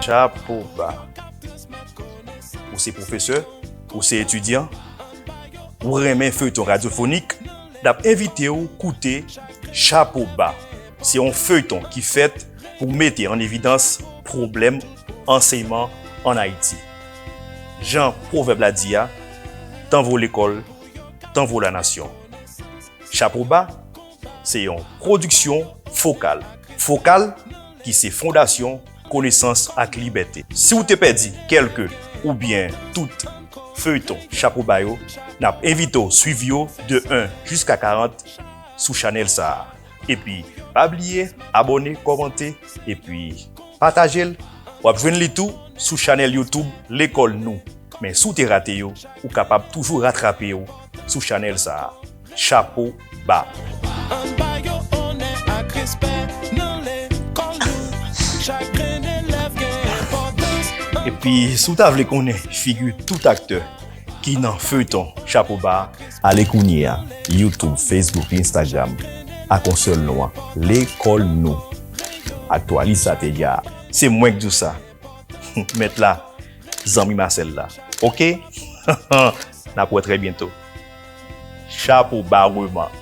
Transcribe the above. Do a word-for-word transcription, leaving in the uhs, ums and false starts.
Chapo ba. Ou se pwofesè, ou se etidyan, ou renmen feyton radyofonik, n ap envite w koute Chapo ba. Se yon feyton ki fèt pou mete an evidans pwoblèm ansèyman ann Ayiti. Jan pwovèb la di a, tan vo lekòl, tan vo lanasyon. Chapo ba, se yon pwodiksyon Fokal. Fokal, ki se fondasyon konesans ak libète. Si w te pèdi kèlke oubyen tout feyton Chapo ba yo, n ap envite w swiv yo de en jiska karant sou chanèl sa a. Epi, pa bliye abòne, kòmante, epi pataje l. W ap jwenn li tou sou chanèl YouTube Lekòl Nou. Men si w te rate yo, ou kapab toujou ratrape yo sou chanèl sa a. Chapo ba. Ann ba yo onè ak respè nan lekòl nou. Chak grenn elèv gen enpòtans. Epi, si w ta vle konnen figi tout aktè ki nan feyton Chapo ba, ale kounye a, YouTube, Facebook, Instagram, ak yon sèl non an, Lekòl Nou. Aktyalize sa te dja. Se mwen k di w sa. Mèt la, zanmi Masèl la. Oke? N ap wè trè byento. Chapo ba reman.